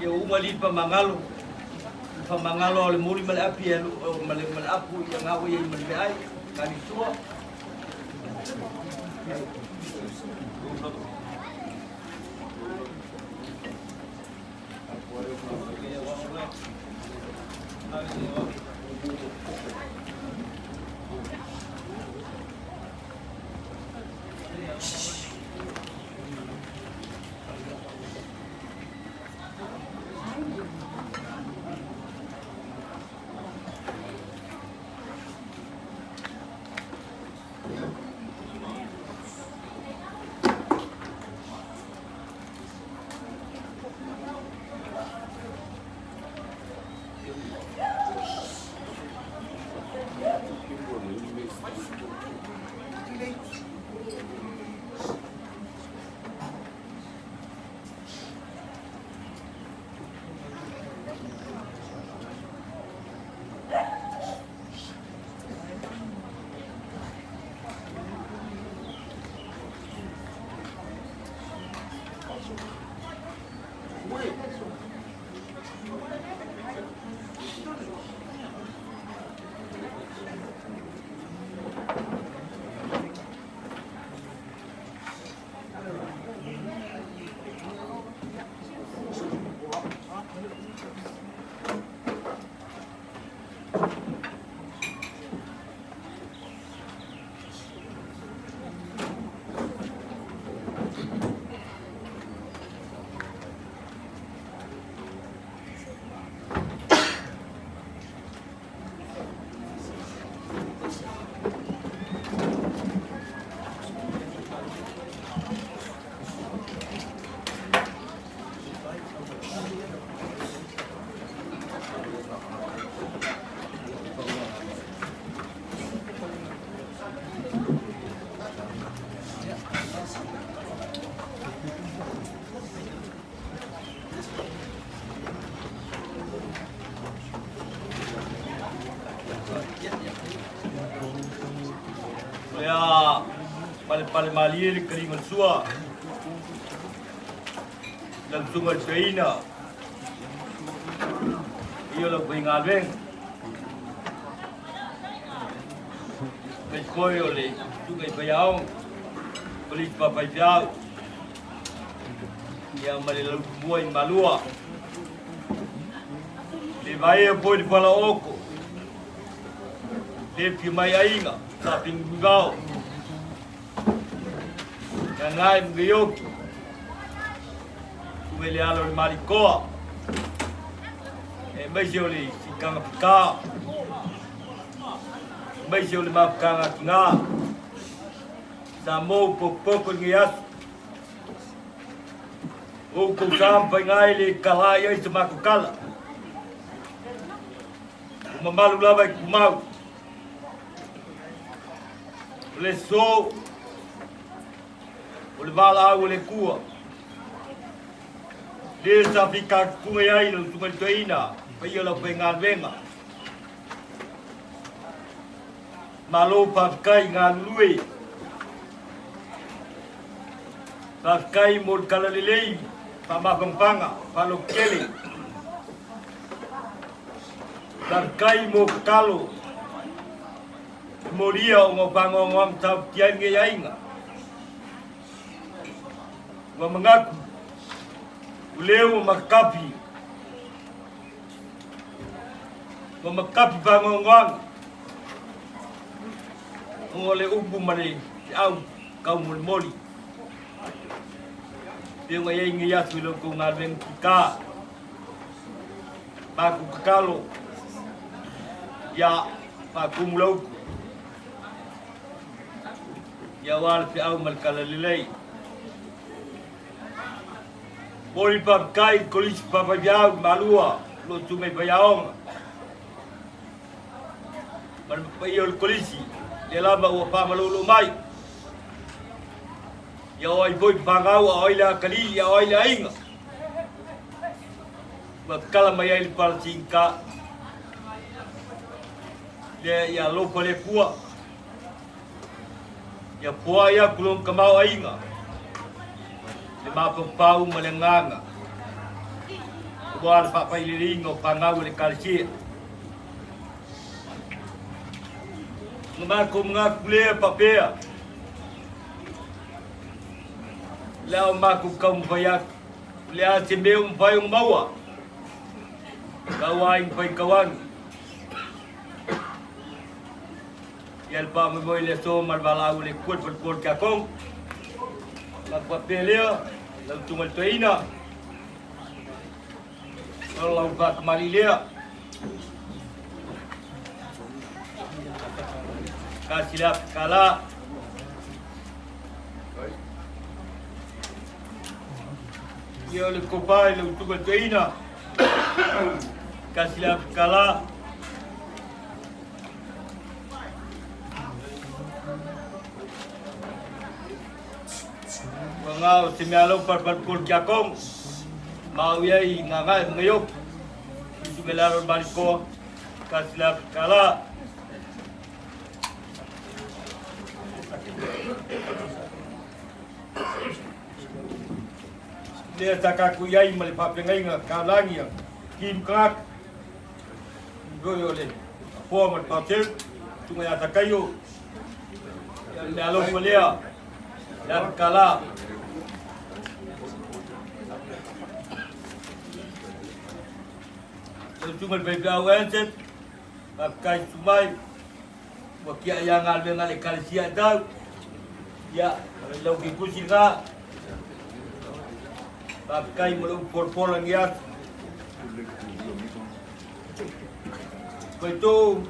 Ia ua uma alii le faamagalo, le faamagalo a le moli ma le api ma le ma le apu ia gaoi ai ma le meaai, kali tua. Ia palepale malie le kaliga o le sua. Lau susuga i le toeaina. Paia o le aufaigaluega. Aemaise foi o le susuga i faiaoga, Kolisi Faafaifeau, ia ma le lautumua i Malua. Le vaea foi le falaooko, le fia mai aiga, sa pingivao. Gagae Mgeoki, Susuga i le alo o le Malikoa, aemaise o le Sikaga Pita, aemaise o le Mafutaga Tina, Samoa ua pokopoko i lenei aso. O outou sa ma faiga e le tala i ai se matou tala. Ua mamalu lava i tumau. O le aso, o le valaau a le Atua, lea sa fitatutuga ai lau Susuga i le Toeaina, paia o le aufaigaluega. Malo faafetai galulue. Faafetai mo le talalelei, faamafanafana, faalototele. Faafetai mo tatalo e molia ona o faanoanoaga taofitia ai lenei aiga. Ua manatu, o lea ua matatapi, ua matatapi faanoanoaga ona o le upu ma le feau taumolimoli. Pei ona i ai lenei aso i la outou galuega kika. Matou tatalo ia faatumu le utu ia aua le feau ma le talalelei. Momoli le faafetai i le Kolisi Faafaifiau i Malua o lo o tu mai faiaoga ma le paia o le Kolisi lea lava ua faamalolo mai. Ia o ai foi te fanau, a o ai le atalii, a o ai le aiga. Ua tatala mai ai le Palasinika lea ia alofa le Atua ia poai atu lona tamaoaiga le mafaufau ma le agaga aua le faafaileleina o fanau a le Ekalesia. Ona matou manatu lea faapea, le a o matou taumafai atu O le a se mea ua mafai ona maua? Kau ai fai tauanu. Ia le faamoemoe i le aso ma le valaau a le Atua i le faletua o le Tiakono. Matou faapea lea, lau Susuga i le Toeaina, o lau faatamalii lea. $1,000. Ia o le tofa i lau Susuga i le Toeaina, $1,000. Ua ngā o se mea alofa le faletua o le Tiakono, ma au i ai i Gagae ma Gaioki, Susuga i le alo o le Malikoa, $1,000. Lea sa tatou i ai ma le faafeagaiga taulagi a Kim Clark, foi o le Apoa ma le Paoteu, susuga ia Sakaio, ia le mea alofa lea, le $1,000. Lau susuga i le faifeau Anson, faafetai susu mai. Ua tiai a galuega a le Ekalesia e tau. Ia, o le lau kikusi lena. Faafetai mo le upu polapola i lenei aso. Koitou,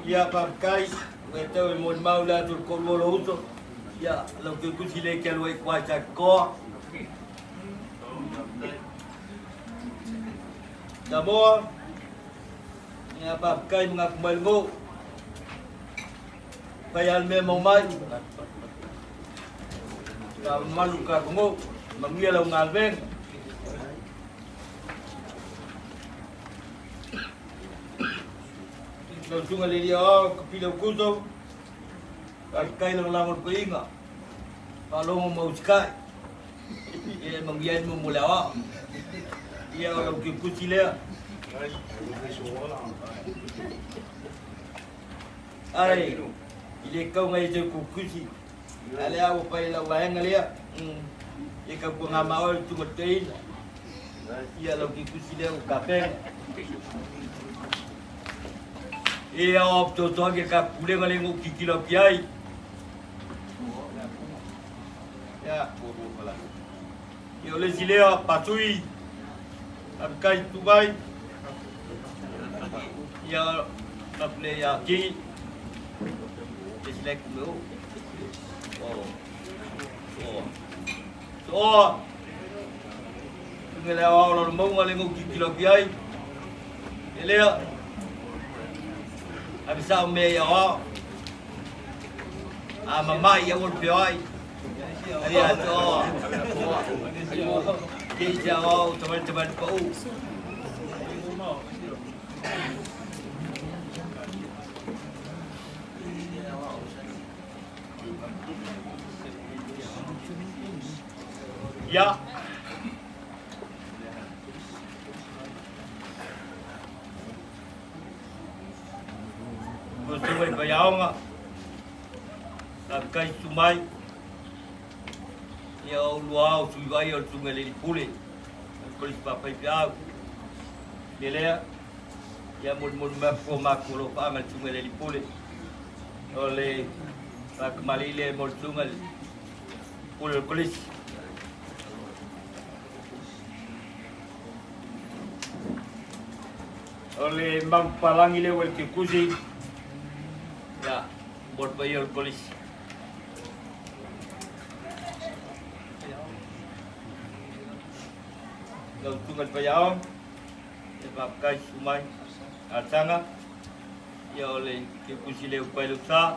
ia faafetai, ua e tau e molimau le aso o le toalua o lou uso. Ia, lau kikusi lea e te alu ai i tua i Satitoa. Samoa, Ia faafetai ma ngā kumai ngō. Pai al mea mau mai. Ka malu ka kongo. Manuia lau galuega. Lau susuga i le alii aoao Kapila Ukuso, faafetai lagolago i le toeaina, faalogo ma usikai, ia e manuia ai le mumu o le aoao. Ia o lau tiutusi lea. Ai, i le kau ngai te kukusi. A lea ua pai lau vaega lea. E kau ko ngā maoi tunga teina. Ia lau kikusi lea u kapenga. E ao to ke ka pulenga le ngu kikilo ki ai. Ia, Ia o le isi lea, Patui, Abikai Tumai, ia Kapule ia Kingi, le isi lea kume o. O, o, so oa, tunga le ao lalo maunga le ngau kikilo ki ai, e lea, abi sao mea ia ao, a mamai ia ua peo ai, Ia to. Ki te ao tamai tamai pau. Ia. Ko te wai pai aonga. Kai tu mai. Ia o lua ao tui vai o le tunga le pule. Ko le papai piau. Le lea. Ia moli moli mai ko ma ko lo pa nga tunga le pule. O le pa kamali le mo tunga le pule o kolisi. O le mampalangi le wel ke kusi. Ia mo le paia o le kolisi. Lau tunga le paiao, e papakai sumai, atanga, ia o le ke kusi le upai le uta.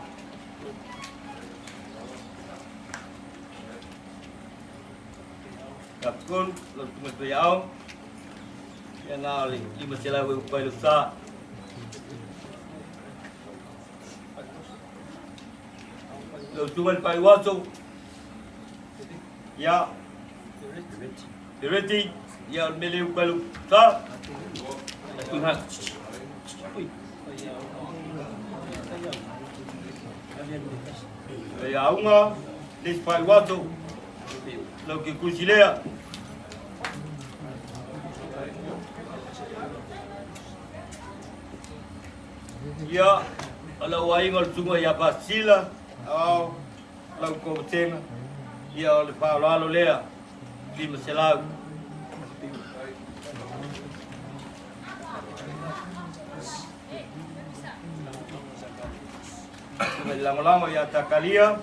Kapkun, lau tunga le paiao, ia ngā o le lima se lau e upai le uta. Lau tunga le paiwato, ia, Reti, ia o le mele upai le uta. Ia aunga, le isi paiwato, lau ke kusi lea. Ia, o lau aiga o le tunga ia Pasila, ao, lau kovatenga, ia o le faaaloalo lea, 500. Tunga i lagolago ia Takalia,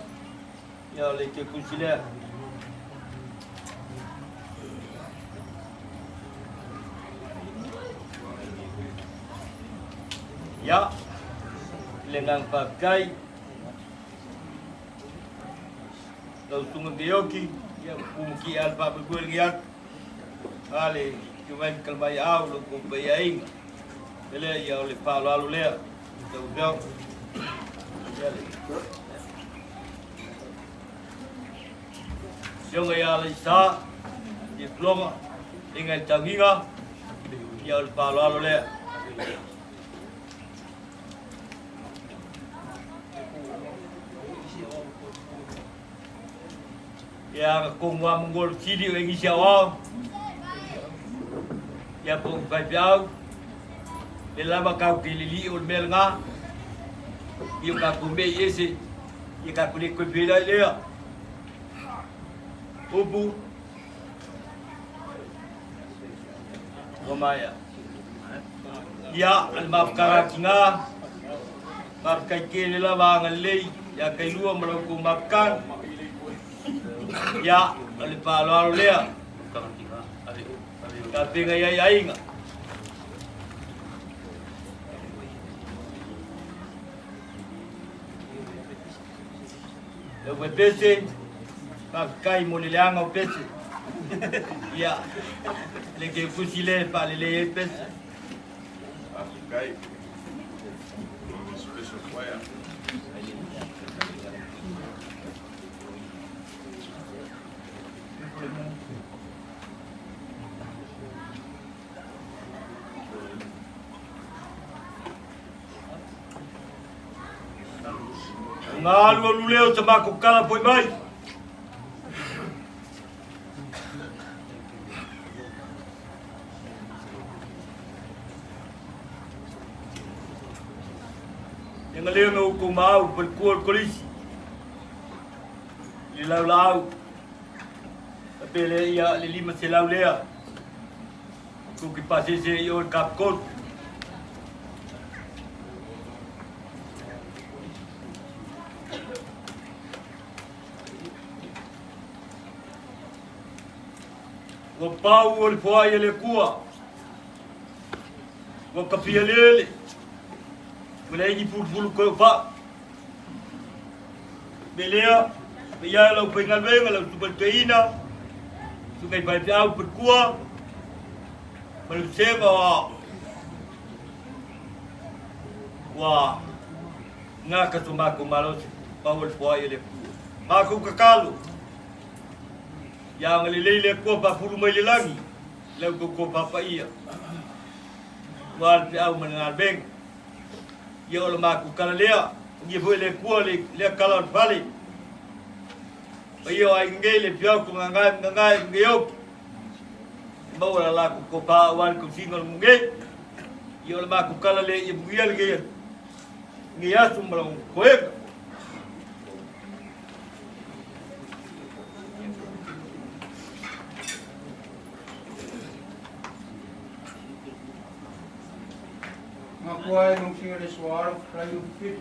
ia o le kekusi lea. Ia, le agaga faafetai, lau susuga Keoki, ia ua pumukia lava le faamoemoe lenei atu, a le afio mai ma Kalamaiau, lo outou paiaiga. O le mea lea, ia o le faaaloalo lea lau Afioga. Ia le Afioga ia Alaisa, Diploma, inga i Tagiga, ia o le faaaloalo lea. Ia ka kongu a mongol tili o engisi au ao. Ia po fai piau. Le lava kau ke lili o le mea ngā. Ia ka kume i ese. Ia ka kule koe pela i lea. Upu. Ua maea. Ia, le mafukara ki ngā. Mafkai kele lava anga lei. Ia kai lua ma lau kou mafukang. Ia, o le faaaloalo lea. Ka penga i ai aiga. Lau koe pese, faafetai mo le leaga o pese. Ia, le ke kusi le faalelei ai pese. Faafetai. Special player. Nga alu alu lea o sa makou kala foi mai. Ia nga lea nga ukou maau palikua o le kolisi. I le laulaau. Pe lea ia le 500 lea. Tou ke pasese i o i Cape Coast. Ua pau o le foai e le Akua. Ua kafia lele. Ua leai ni fulufulu koe o faa. Me lea, me ia lau faigaluega, lau suka teina, suka i faifeau palikua, ma le vasega o ua gaka so makou malosi, pau o le foai e le Akua. Makou tatalo, ia agalelei le Akua faafulu mai le lagi, lau tou tofa paia, aua le feau ma le galuega. Ia o le matou tala lea, manuia foi le Atua lea tala o le fale. Paia o aiga nei le fiautu gagae ma gagae ma gaioki. E maua la latou tofa aua le tausiga o le nuu nei. Ia o le matou tala lea ia manuia lenei lenei aso ma lona toega. Makua e nofia le suaalo falai o pili.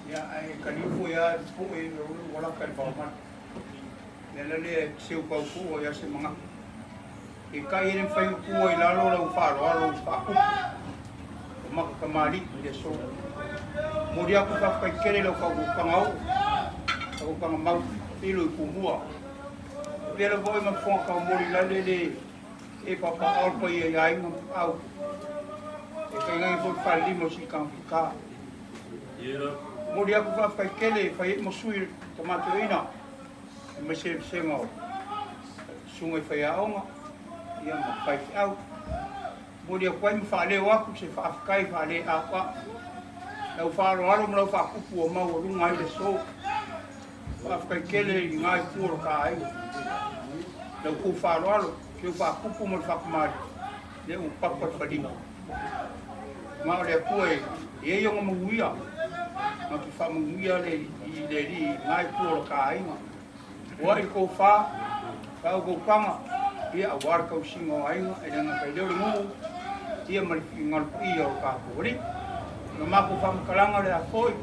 Ia ae kalifu ia e pu'e i le ulu walaka i le vaomala. Le ala lea e seu pau pu'u ia se manga. E kai e le mawhai upua i lalo lau faaaloalo i faakupu. O maka kamali'i i le aso. Momoli aku faafetai tele i lau faautautaga oo, faautautaga mau pilo i Tumua. E pea lava oe ma le fofoga taumoli lale le E papaao le paia i aiga ma au. E tainane foi le falelima o Siitaga. Momoli atu faafetai tele e fai ai ma sui o le Tama Toeaina aemaise le vasega o susuga i faiaoga ia ma faifeau. Momoli atu ai ma faaleo atu se faafetai faaleaoao. Lau faaaloalo ma lau faakupu ua maualuga ai le aso. Faafetai tele i lena itu o lo ta aiga. Lau tou faaaloalo, seu faakupu ma le faakamali, lea ua papa le faliga. Ma o le Atua e i ai ona manuia, ma te faamanuia le i le Alii i lena itu o lo ta aiga. Ua i le tofa, faautautaga, ia aua le tausiga o aiga, e le gata i lea o le nuu, ia ma le finagalo paia o lo tatou Alii. O le matou faamatalaga o le a foi,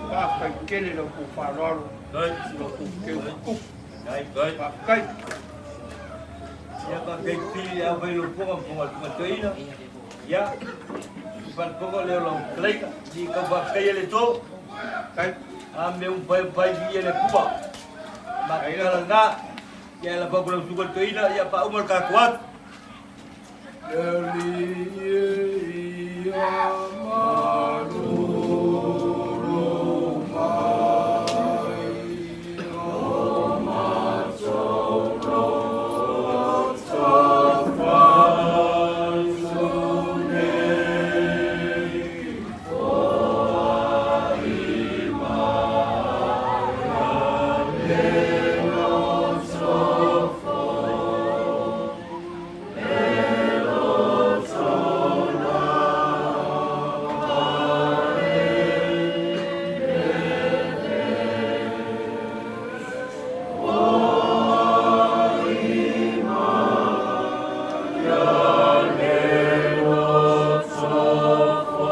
faafetai tele i la outou faaaloalo, i la outou teu faatupu. Faafetai. Ia faafetai pili le au fai lau fofoga ma fofoga o le Tama Toeaina. Ia, falefofoga lea o lau fetalaiga. Ni tau faafetai e le to. Faafetai. A me um pai pai vi e le Akua. Ma kala na. Ia la pa lau suka toeaina, ia pa uma le tatou atu. Le Alii e ia malulu mai o matou loto fasu nei, foai mai le loto fou.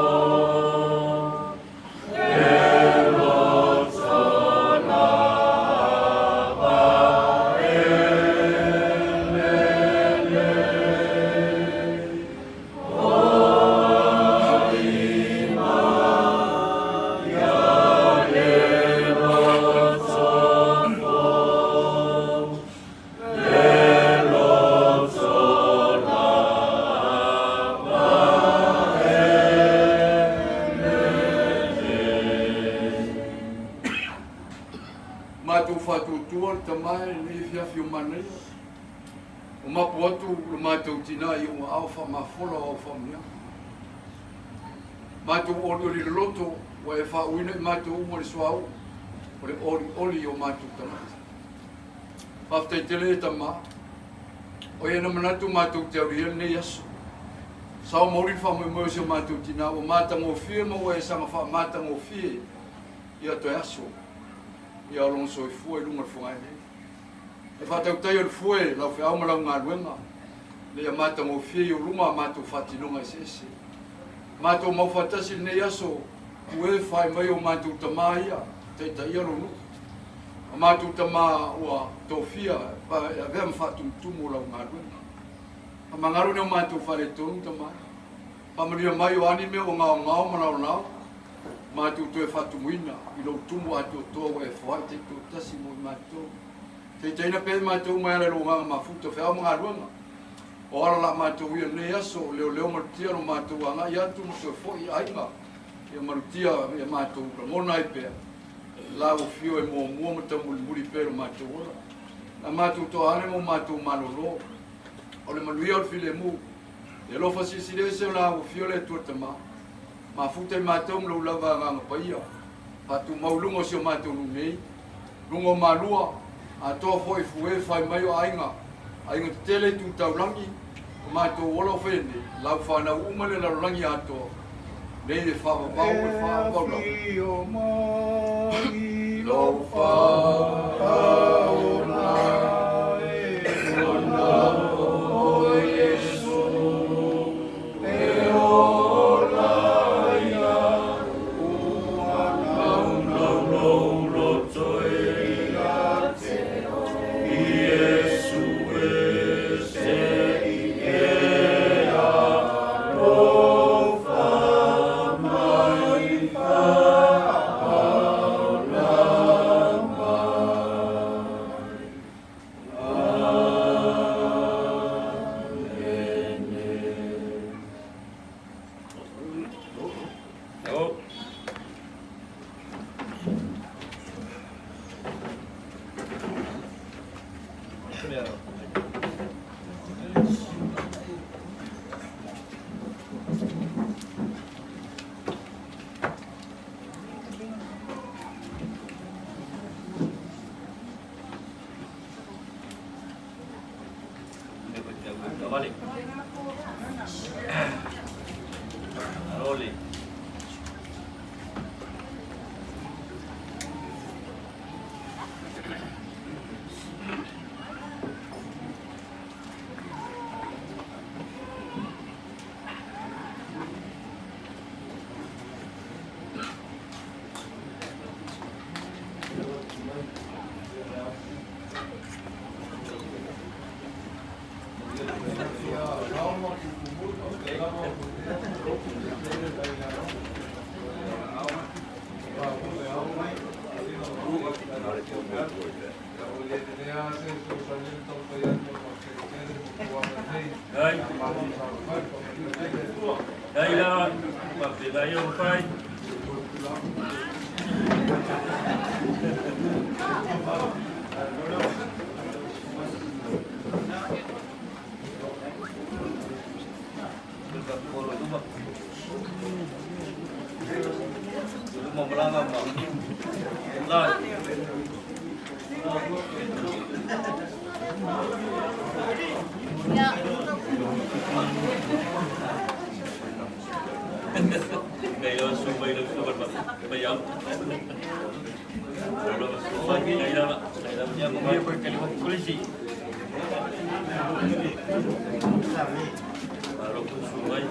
Matou faatuatua le tama i lenei afiafi o manaia. O mapu atu lo matou tina i ou aao faamafola o au faamanuiaga. Matou olioli loloto Ua e faauuina i matou uma le suauu o le olioli i o matou tagata. Faafetai tele e Tama, o ia na manatu matou te aulia lenei aso. Sao mauli le faamoemoe o si o matou tinā ua matagofie ma ua e saga faamatagofie ia toe aso ia o lona soifua i luga o le fogae nei. E faatautai o le fue lau feau ma lau galuega ina ia matagofie i ou luma a matou faatinoga eseese. Matou mau faatasi i lenei aso, ue fai mai o matou tamā ia, taitaia lou nuu. O matou tamā ua tofia e avea ma faatumutumu o lau galuega. Faamagalo ni o matou faaletonu tamā. Faamanuia mai o a ni mea ua gaogao ma laolao, matou toe faatumuina i lou tumu atoatoa ua e foai taitoatasi mo i matou. Taitaina pea i matou mai ala i lou agaga mafuta, feau ma galuega. O ala la matou ia lenei aso, leoleo malutia lo matou agai atu ma toe foi i aiga, ia malutia ia matou lagona ai pea, la ua fio e muamua ma taumulimuli pea i lo matou ola. Na matou toa ane ma o matou malolo, o le manuia o le filemu, le alofa silisili ese o la ua fio le Atua Tama, mafuta i matou ma lou lava agaga paia, faatumau i luga o si o matou nuu nei, luga o Malua, atoa foi fue fai mai o aiga, aiga tetele i tu taulagi, o matou ola o faia nei, lau fanau uma le lalolagi atoa, nei e faavavau e faavavau lava. E afio mai Lou faaola e o Iesu e ola ia ua naunau lou loto ia te Iesu e se i e alofa mai faaola mai. Amene. Oh. Vale. Aroli. Ai. Ai la, pa pe o fai. Luma malanga ma. La. Kaya sumay lang sa bayang. Kaya berkalimat polisi. Walaupun sungai.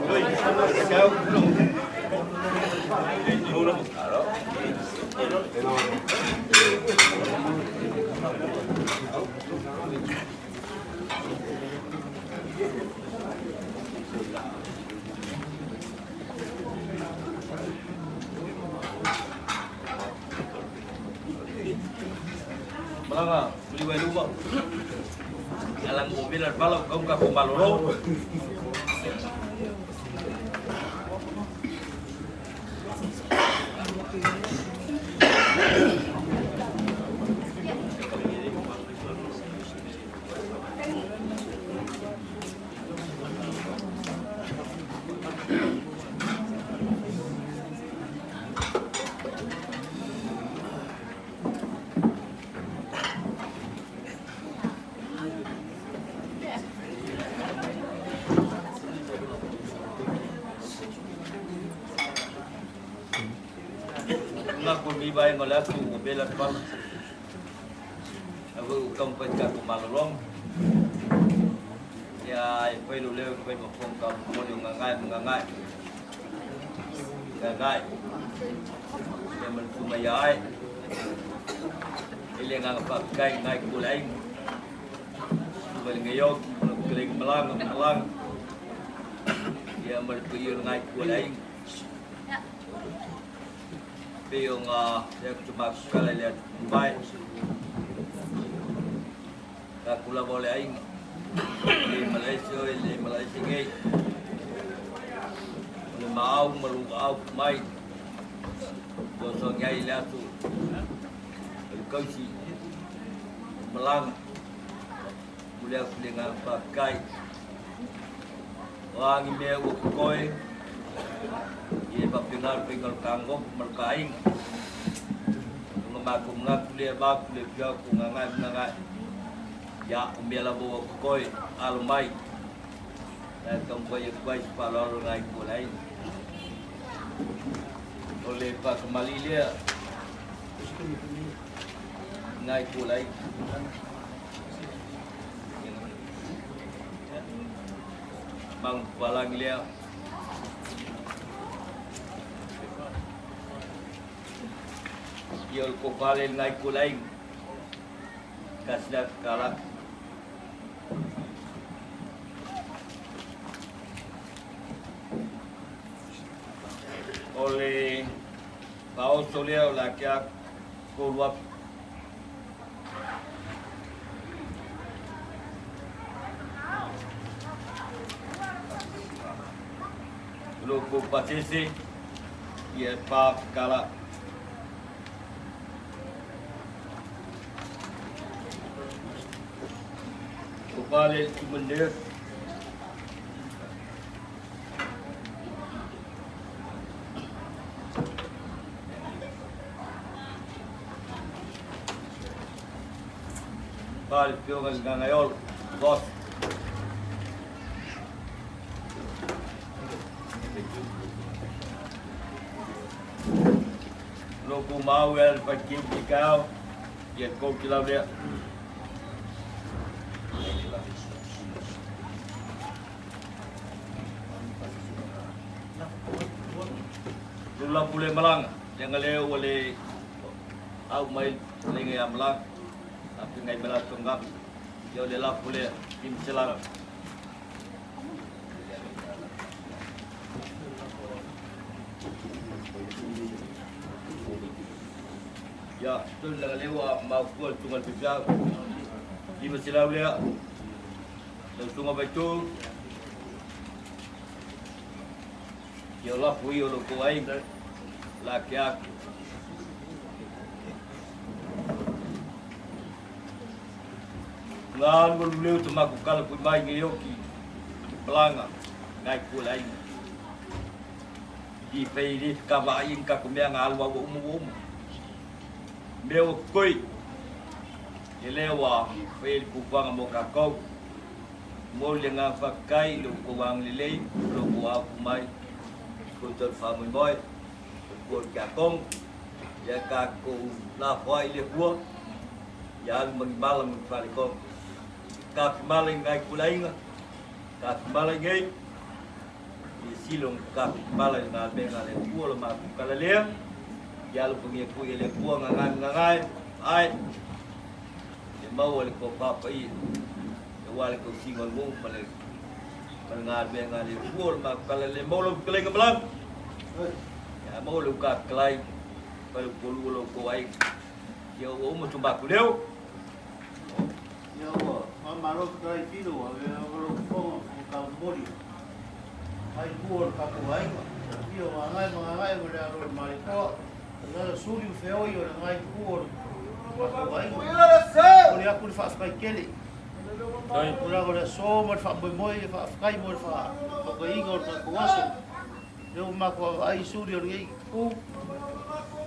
Oi, kau belum. Belum. Malanga, beli wai luma. Alang mobil at balau kau ka maloro. Lenei vaega o le aso ua vela le pala. Ae foi ua taumafai le tatou malologa. Ia e fai lou leo e fai ma fofoga taumolimoli o Gagae ma Gagae. Gagae. Ia ma le tuma ia ae. E le agaga faafetai i ngai kua le aiga. Tuma le Ngaioki, ma le Kelega Malaga, Malaga. Ia ma le paia o le ngai kua le aiga. Pei o ngā lea ku te mākukala i le atu kumai. Ka ku lava o le aiga. Le malaese oe, le malaese ngei. O le maau ma lu au mai. Soasoa ngai le atu. O le kausi. Malanga. Mule aku le ngā whakakai. O angi mea ua kokoe. I e whapinga le whainga o le kāngopu ma le kāinga. O ngā mākou ngaku le māku le pia ko ngā ngai ngā ngai. Ia, o mea lava ua kokoe, alo mai. Nai taumafai atu ai se faaaloalo nai kua le aiga. O le whakamali lea, ngai kua le aiga. Mang palangi lea. Ia o le kofale ngai kua le aiga. Kasi lea kala. O le faaoso lea o le a kea kolu afu. Lo ko pasese ia pa kala. Ko pale tumende. Pale pioga le gangaiolo. Boss. Lo ku mau e le whai kiu ki kao, ia kou ki lau lea. Lula pule malanga, le nga leo ua le au mai le ngai a malanga, a pe ngai mela tonga, ia o le la pule kim selanga. Ia, tolu le nga leo a mau kua tunga le pipiau. Lima selau lea, lau tunga vai tū. Ia o lapu i o lo ko ai, la ke aku. Ngā alu alu leo te maku kala kui mai nge oki, palanga, ngai kua le aiga. I pei ri ka va ai ka ko mea ngā alu au umu umu. Mea o koi, e leo a whai le pupanga mo kākou. Mo le ngā whakakai, lo ko wang lelei, lo ko au mai, ko tau whamoi moi, ko kia kong, ia ka ko la whai le hua, ia alu mangi mala mangi whale kong. Ka fi mala i ngai kulainga, ka fi mala i ngai, i silong ka fi mala i ngā menga le kua lo maku kala lea, ia alu pangia kui e le kua ngā ngai ngā ngai, ai, e maua le ko papa i, e wā le ko singo le mo, ma le ma le ngā menga le kua lo maku kala le mau lo kalainga malang. Ia mau le uka kalai, pa le polu lo ko ai, ia ua uma tu maku leo. Ia ua faamalo fetalai Filo a vea o lou fofoga o ka momoli ai kua o le tatou aiga. Ia o Gagae ma Gagae ma le alo o le Malietoa, o le suli ma feoi o le ngai kua o le tatou aiga. Momoli atu le faafetai tele. Tulaga o le aso ma le faamoemoe e faafetai mo le faatautaiga o le tatou aso. Lea ua matou vaavaai i suli o lenei itu,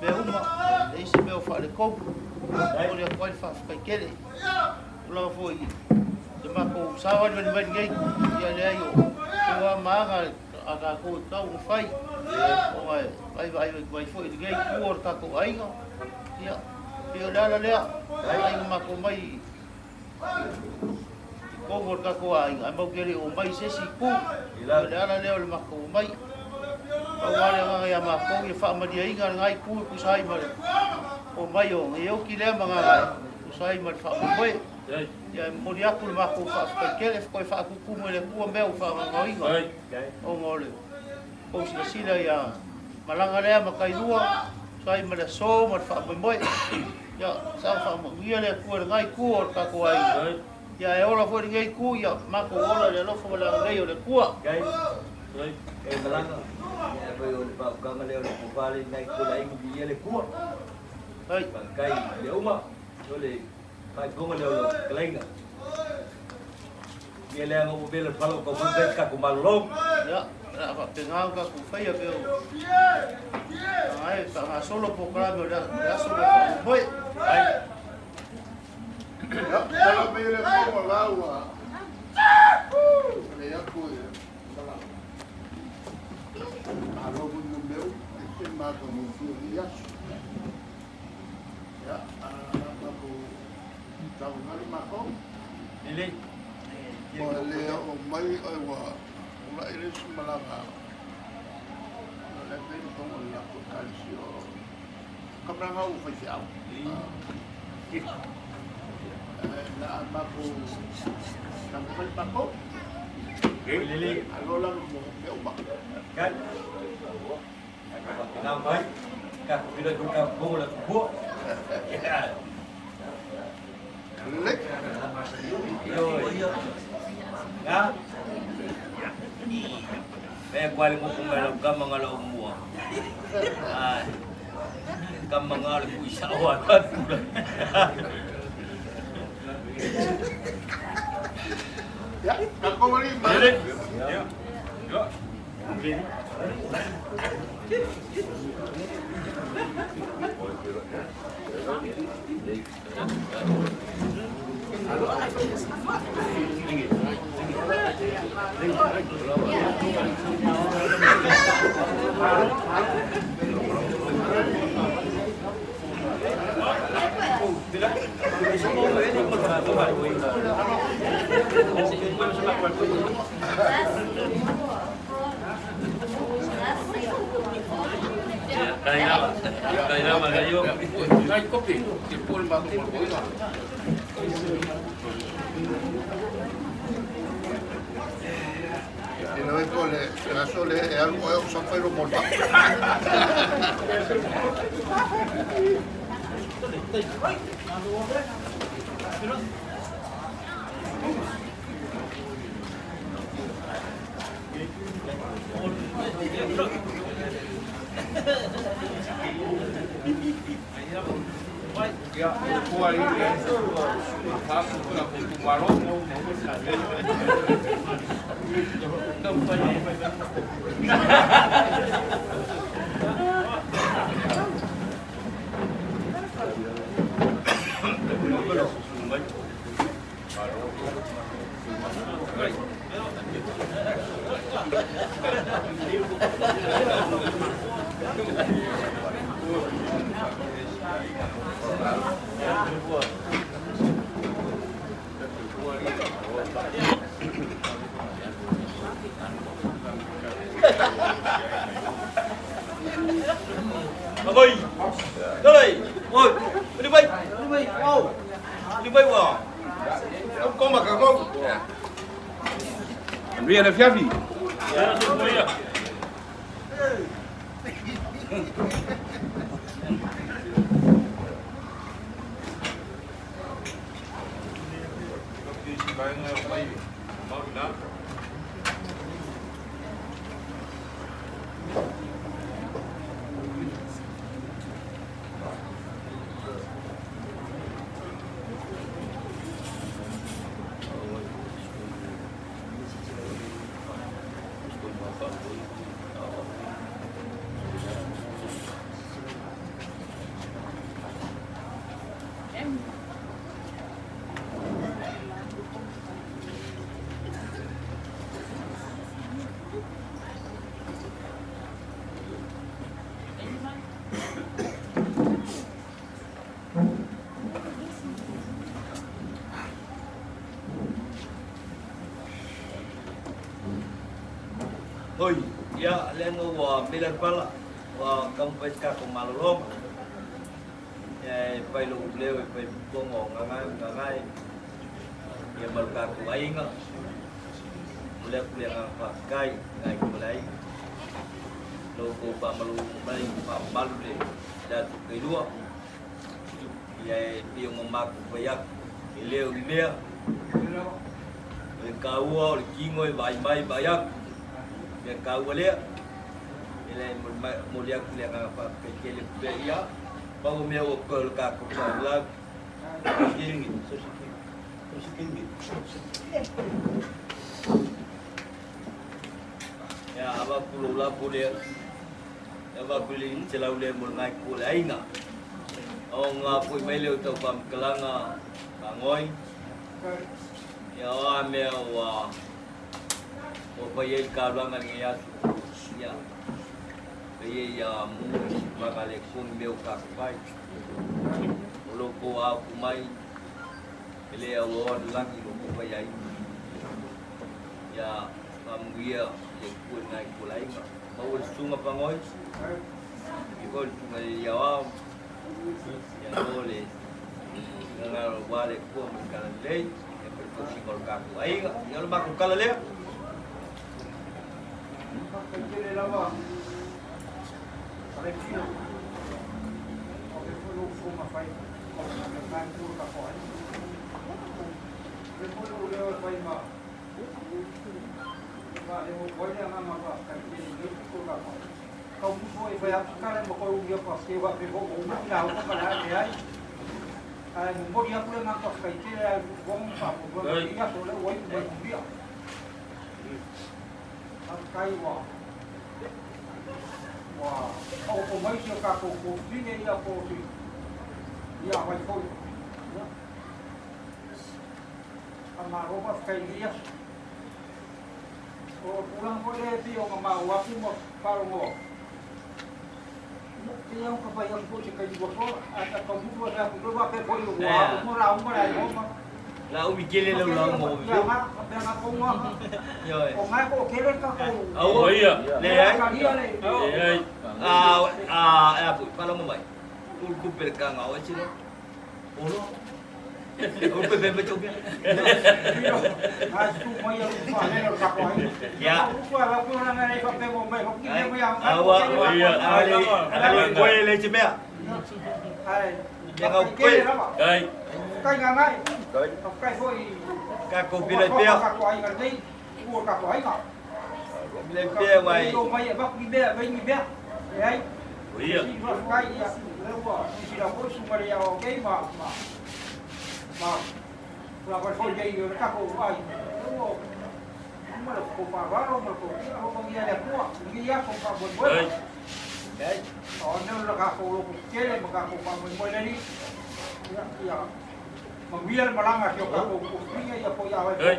mea uma, leai se mea o faaletonu. Momoli atu ai le faafetai tele. Tulaga foi i le matou savalivali mai lenei itu, ia leai o teu lava ma aga. a tatou e tatau ona fai, ona e vaaivaai mai foi i lenei itu o le tatou aiga. Ia, pei o le ala lea, ai na matou mai i totonu o le tatou aiga, ae matou te le i omai i se isi itu. O le ala lea o le matou omai. Pau lava le agaga ia matou, ia faamalieina lena itu e tusa ai ma le omai o Neioti lea ma Gagae, e tusa ai ma le faamoemoe. Ia e momoli atu le matou faafetai tele, toe faatutumu e le Atua mea ua faagaogaoina, ona o le tou silasila ia malaga lea ma Kailua, tusa ai ma le aso ma le faamoemoe. Ia, saga faamanuia le Atua i lena itu o le tatou aiga. Ia e ola foi lenei itu, ia matou ola i le alofa ma le agalelei o le Atua. E malaga, ia foi o le faaukaga lea o le tofa le nai ko le aiga viia le Atua. Faafetai i mea uma, o le faaipoga lea o lau fetalaiga. Ia leaga ua vela le fala o tau mai tatou malolo. Ia, o le a faapena ona tatou faia pei o ai faagasolo polokalame o le aso ma le faamoemoe. Ia, tala mai le fofoga la ua lei atu i malaga. Malo mo ni meu, e te matagofie i aso. Ia, a matou taugali matou. Lelei. Ua le oo mai ai ua ula'i le isi malaga. O le pei o le latou ekalesia o ka malaga ua faifeau. Na matou taumafai matou. Lelei. Alo lalo mo mea uma. Kai. Faapena mai. Ka pila ko ka bongo la tupua. Lelei. Oi. Ya. Me kwale ko ko mai lau kama ngala o mua. Ai. Kama ngala ku isa o atu. Ia, tatou alii ma Lelei. Ya. Ya. Lelei. Kai lava kai yo. Nai kopi, te pō le mātou malakoina. Ina oi po le aso le e alu oe o sa fai lo mo le Ia, o le tua i le whāku puna ko tu maro. Oi. Đây. Ôi, đi bay. Đi bay. Ô. Đi bay vào. Không có mà cả không. Manuia le fiafi. Ya, Aiga ua mele le pala, ua taumafai se tatou malologa. Ia e fai lou leo e fai fofoga o Gagae ma Gagae, ia ma lo tatou aiga. Momoli atu le agaga faafetai i nai o le aiga. Lo outou faamalu mai faamamalu le aso Kailua. Ia e pei ona matou fai atu, e le o ni mea, o le taua o le tino e vaai mai vaai atu, mea taua lea. E le momoli atu le agaga faafetai tele pea ia, pau o mea ua toe o le tatou faalavelave. Ia avatu lou lafo lea. Avatu le 500 lea mo le ngai ku o le aiga. O ngā pui mai leo tau whamkalanga pangoi. Ia o a mea ua ua fai ai le kaulanga le ngai aso. Ia fai ai ia mu i si whanga le kuni mea o kaku pai. O lo ko au ku mai e le au o le langi lo ko fai ai. Ia whamuia le ku e ngai ku le aiga. Maua le susuga pangoi, i foi le susuga i Aoao, ia maua le gagaro aua le Atua ma le tala lelei, ia ma le tausiga o le tatou aiga. Ia o le matou tala lea. Faafetai tele lava Alexio. O le foi lou fofoga fai o le nai kua ka fai. Le foi lou leo e fai ma Faafetai O le tulaga foi lea e pei ona maua atu ma faalogo atu, ia, pei lava ona fai atu foi i se taimi ua sola, ae ta taumulu atu atu foi faapea foi ua uma lauga le aiga. La umi tele lau lauga ua Ia na, faapea na tonu lava. Ioe. O na e toatele le tatou. Aua. Ia. Leai. Talia le. Leai. A a e a foi, faalogo mai. Ulu tupe le kanga o ese loa. Olo. Ia. Aua, ale ale koe le te mea. Ia ngau koe. Kai. Kai ngā ngai. Kai foi. Ka ko pila pea. Ka ko ai nei. Ua ka ko ai ngā. Pila pea wai. O mai e vaku ni mea, vai ni mea. E ai. Ia. Si kai ia. Leua, si la foi su mare o kei ma ma. Ma. La foi foi ei o ka ko ai. Leua. Ma le ko pa raro ma ko ia ho ia le kua. Ni ia ko pa mo. Kai. Kai. O ne la ka ko lo ko kele ma ka ko pa mo mo le ni. Ia ia. Ma mia le malanga ki o ka ko ko ia ia po ia wai. Kai.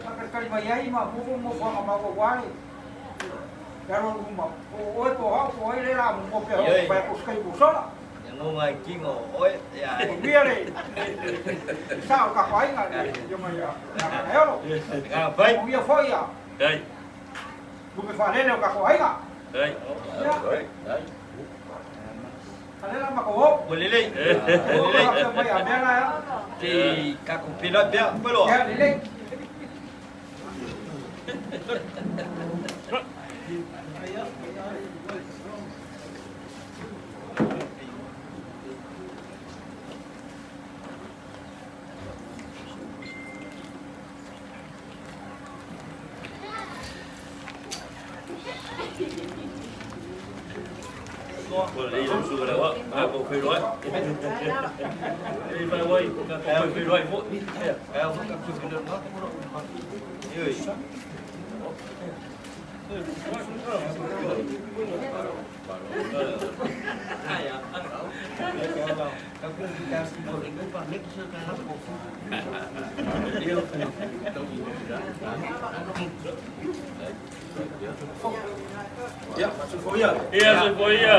Ka ka mai ai ma mo mo mo ma mo wale. Yaro uma. O oe po hau po ai le la mo pe ho pa ko skai ko sola. Ia ngonga i kingo oe. Ia. O mia le sa o ka ko ai nga yo mai ya. Ka yoro. Nga pai. O mia foi ya. Kai. Lu me fa le o ka ko ai nga. Kai. Ya. Ka le la ma ko ho. Mo lelei. O Lelei. ka mai a mea la ya. Te ka ko pila pea. Pelo. Ya lelei. Ko le lau suga le wa. Ka ko pila ai. E mai wai, ka ko pila ai mo. Ka o ka ko pila ma. Oi. Ia, soifua ia. Ia soifua ia.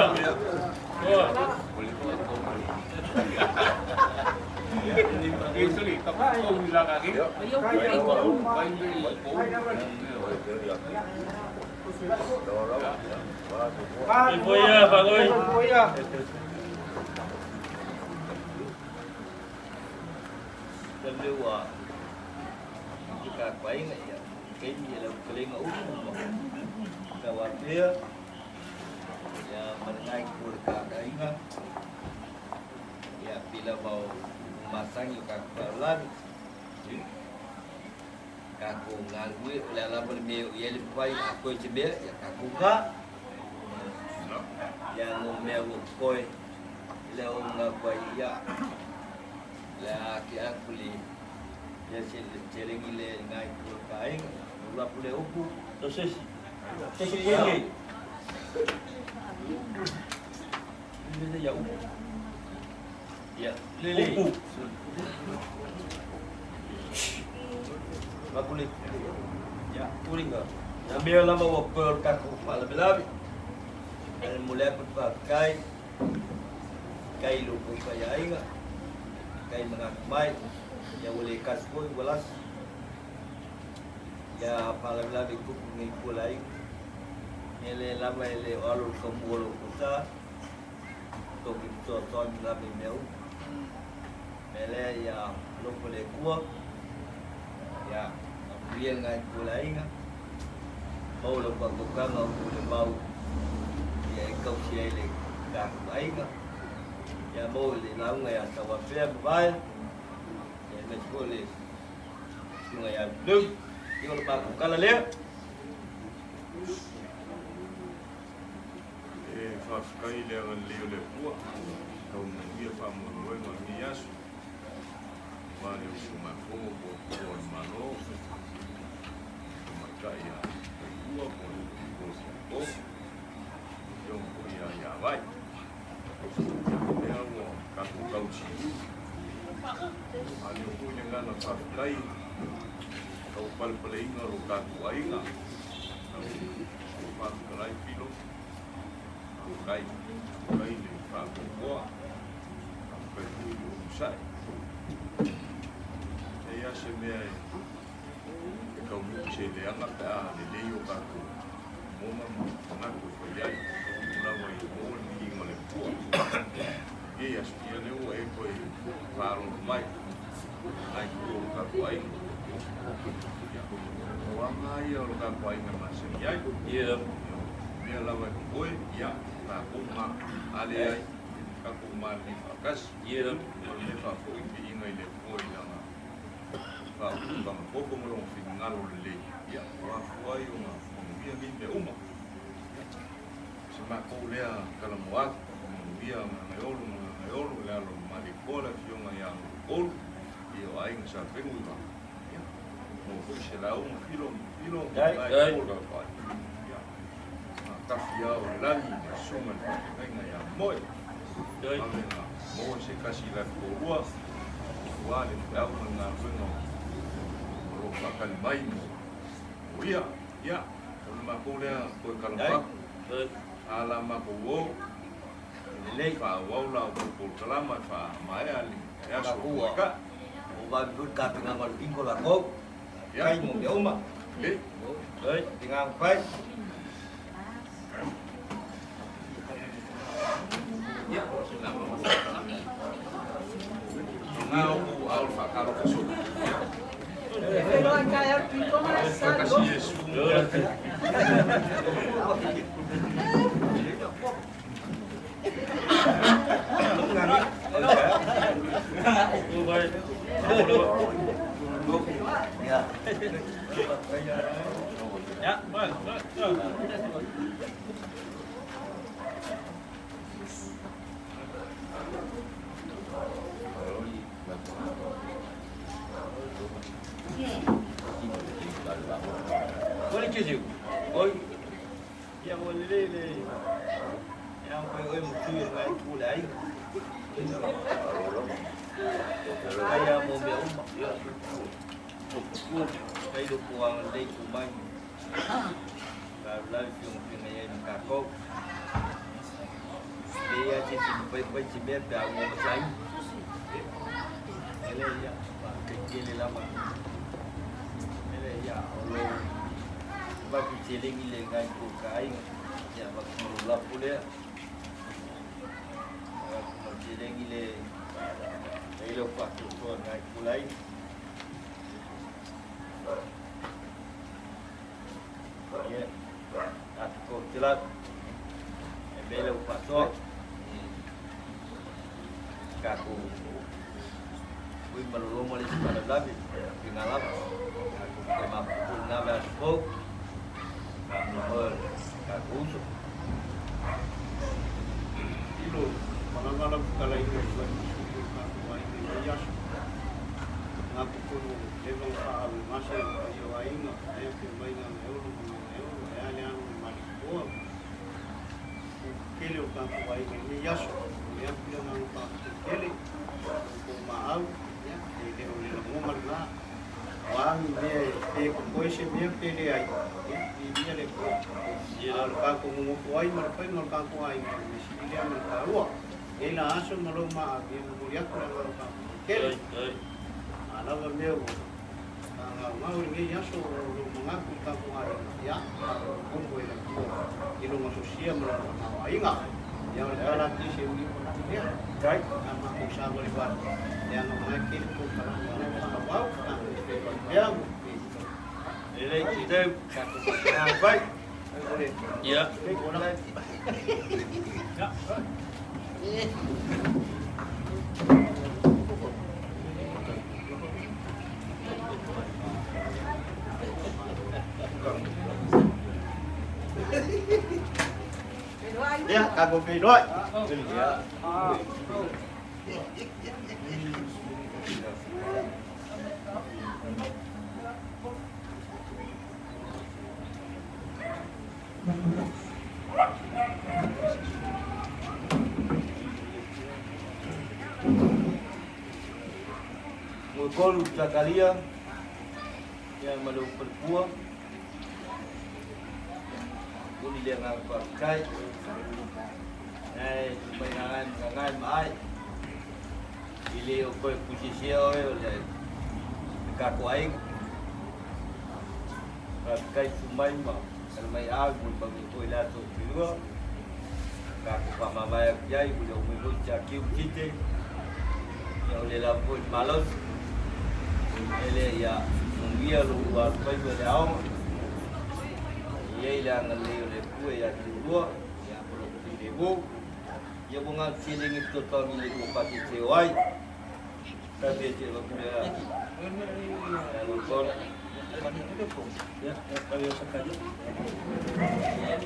Oa. Kai Soifua ia, Faagoi. Soifua ia. Le ua i ka kuaiga ia kaimi e lau kalenga upu ma ka wapea ia malangai ko le kakaiga ia pila mau masangi o ka kaulani kako galue o le alama le mea o i ai le pai a koe te mea ia kako ngā ia ngō mea ua koe le o ngā koe ia le a ke aku le ia se le telengi le ngai ko ka aiga o la pule upu To sesi. Sesi pule. Le ia upu. Ia lele Upu. Makule Ia, tulinga. ia mea lava ua koe o le kako faalavelave ae momoli atu le faafetai kai i lo outou faiaaiga kai manatu mai ia ua le kasi foi ua lasi ia faalavelave i tupu nei pua le aiga ia lea lava e le o alo le taumua o lo outou sa tou te fesoasoani lava i mea uma mea lea ia alofa le Atua ia amuia le gaetua le aiga maua lau faatautaga o le mau ia e tausi ai le tatou aiga ia maua le lauga ia Tauafea ma Vaea ia aemaise foi le susuga ia Lulu ia o le matou tala lea. E faafetai i le agalelei o le Atua, tau manuia faamoemoega o lenei aso, aua le usugafono po o le Toa o le Malo, tamaitai a Taiua po o le po o Tiakono, afioga foi ia Iavai. Lea ua tatou tausiu, faaleo foi le agaga faafetai tau palepaleina o lo tatou aiga, lau Faafetalai Filo, faafetai, faafetai le faatoatoa, faafetai foi le onosai. E leai lava se mea e taunuu i se leaga pe a lelei o tatou mona ma manatu e fai ai. O lava ia maua le viiga o le Atua. Lenei aso, ia lea ua e toe faalolo mai, ai tua o lo tatou aiga. Ia, o aga lava ia o lo tatou aiga e masani ai. Ia. Mea lava e totoe, ia, tatou na, a leai, tatou malili faatasi. Ia. O le mea faafoi le viiga i le Atua i lana faautugaga poto ma lona finagalo lelei, ia, ua afua ai ona manuia nei mea uma. Ia, se matou lea talanoa atu, manuia Gagaeolo ma Gagaeolo, le alo o le Malietoa, le afioga ia Olo, ia o aiga sa Fenu i Vao. Ia, maua foi se lauga, Filo, Filo, Dai. Dai, Ola, vai. Ia, tafi ao le lagi, le susuga i le faafeagaiga ia Moe. Dai. Ave na maua se kasi i latou toalua, aua le feau ma le galuega o lo o faatali mai mo ia. Ia, o le matou lea toe talanoa atu. Dai. A la matou o, Lelei. faaauau la outou polokalama e faamaea le aso o Ua. Maika. O vave foi le tapenaga o le bingo latou. Ia. Kai mo mea uma. Lelei. Dai. Tapenaga fai. Ngā o ku ao le whakaro so. Whakasi Yesu. Vai. Ia. Ia, vai, vai. Oi ke siu. Oi. Ia mo le le. Ia mo oi mo tu e ngai ku le ai. Kai a mo mea uma. Kai lo ku ang le ku mai. Ka la fi un fi ngai na ka ko. Le ia ti ti pai pai ti mea pe a mo sai. Ele ia pa ke ke le lama. Ele ia o lo Avatu seleni le ngai ko ka aiga. Ia avatu ma lou lapu lea. Avatu ma le seleni le ai leo faasoasoa ngai ko le aiga. Ia, atu ko te lau. E mea lau faasoa. Tatou ui malolo ma le isi faalavelave, faiga lava. Tatou toe mafutu i lena vaiaso fou. Faamoemoe o le tatou uso. Ilo, malama lau fetalaiga i vai ma sui o le tatou aiga i nei aso. Manatu tonu o leva na faaavegase i le paia o aiga, ae afio mai Gagaeolo ma Gagaeolo, ae a le alo o le Malietoa ma upu tele o le tatou aiga i lenei aso. E momoli atu le agaga faafetai tele i lo outou maau, ia, e le o le lagona lena. O a ni mea e pe totoe se mea pe leai, ia, viiia le Atua. A o le tatou nonofo ai ma le faiga o le tatou aiga, o le mea sili lea ma le taua. I lenei la aso ma lou maau, ia, e momoli atu le agaga faafetai tele. A lava mea ua faagaogao i lenei aso o lou manatu i le tatou aiga, ia, faafogafoga e le Atua i lona sosia ma lona tamaoaiga. Ia, o le tala atu ia se uli o lana lea. A matou savalivali, leaga o lena e tele polokalame o lena e faaauau, tatou feiloai pea ma Lelei te tau, tatou faapena fai. Ia. Ia, tatou feiloai. Ia. Moekolu Sakaria, ia ma lou falepua. Momoli le agaga faafetai. Ae tumai gagae ma gagae ma ai. E le o toe kusisia oe o le tatou aiga. Faafetai tumai ma alamai au mo le manuia foi i le aso Felua. Tatou faamavae atu i ai, ua le omai foi Siakiu ma Tite. Ia o le lava foi le malosi. E le ia manuia lou alofaiva i le aoga. E i ai le agalelei o le Atua ia te oulua, ia ma lou filemu. Ia ua galo seleni fesoasoani i le lua pakete o ai. Tabe te wa mea. Ia lo kon. Ia, ia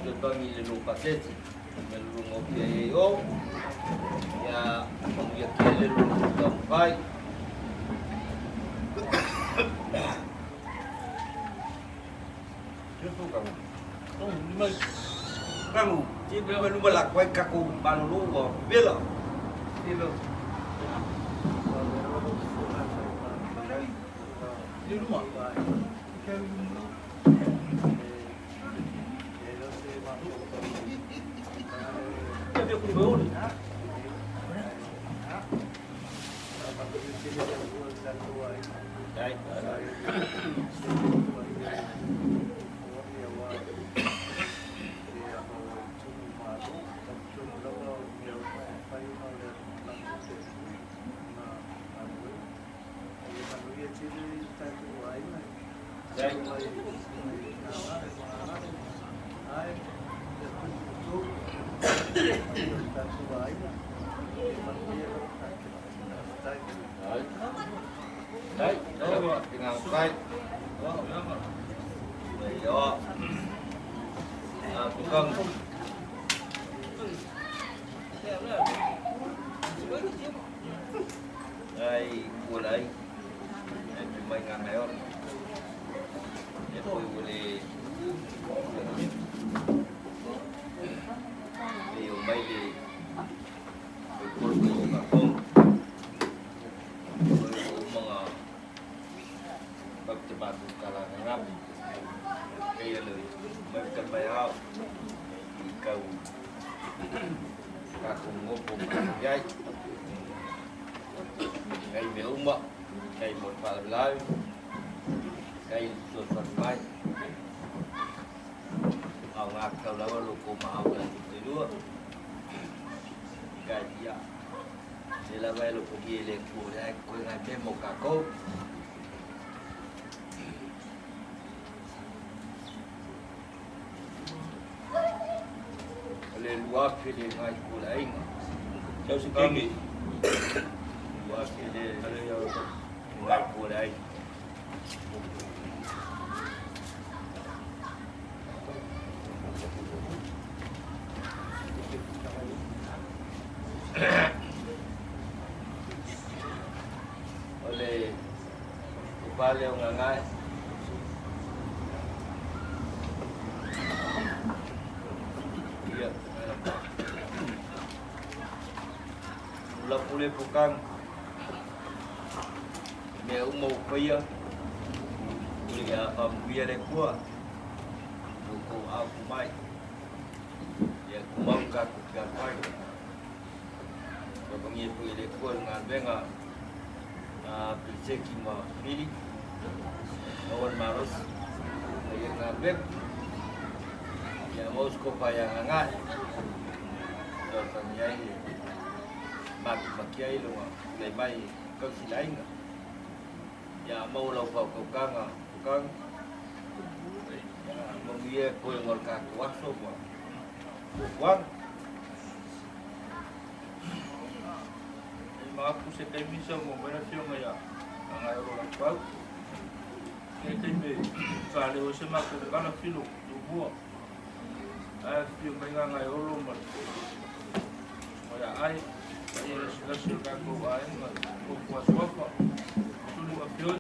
fesoasoani i le lua pakete. Me lua ngopia i o. Ia manuia tele lo taumafai. Kangu, ti me luma la koe kako malolo ua vela. Dai. Dai. Dai. Tinggal. Yo. À, tukang. Đây, của đấy. Đây, may ngang này không? Để tôi boleh Leo mai le le o kakong. O mga pagtabatu kalangangap. Kaya le mai kan mai hao. Ikaw kakong ngopo yai. Ngay me uma, ngay một pha lai. Ngay suat mai. Aoga tatau lava lo outou maau tatou te lua. Kai ia. Le lava e alofagia e le Atua o lea e totoe nai mea mo tatou. O le 2000 le ngai ko le aiga. Sau se taimi. 2000 le ngai ko le aiga. O le tofa lea o Gagae. Ia, ulapu le pukang. Mea uma ua faia, ua ia faamanuia le Atua i lo outou aopo mai. Ia tumau le tatou fealofani. Alofagia foi e le Atua le galuega a Peliseki ma Fili. Maua le malosi ma ia galuega. Ia maua se tofa ia Gagae. Fesoasoani ai e makimaki ai lona tulai mai e tausi le aiga. Ia maua lau faautautaga Pukang. Ia manuia toega o le tatou aso ma fuafuaga. E manatu se taimi saunoa mai le Afioga ia Gagaeolo Laupau. Se taimi e faaleo ai se matou tala filo muamua. Ae afifio mai Gagaeolo ma le Susuga ia Ae, paia lasilasi o le tatou aiga, Upu a Suafa, Sulu Afioga.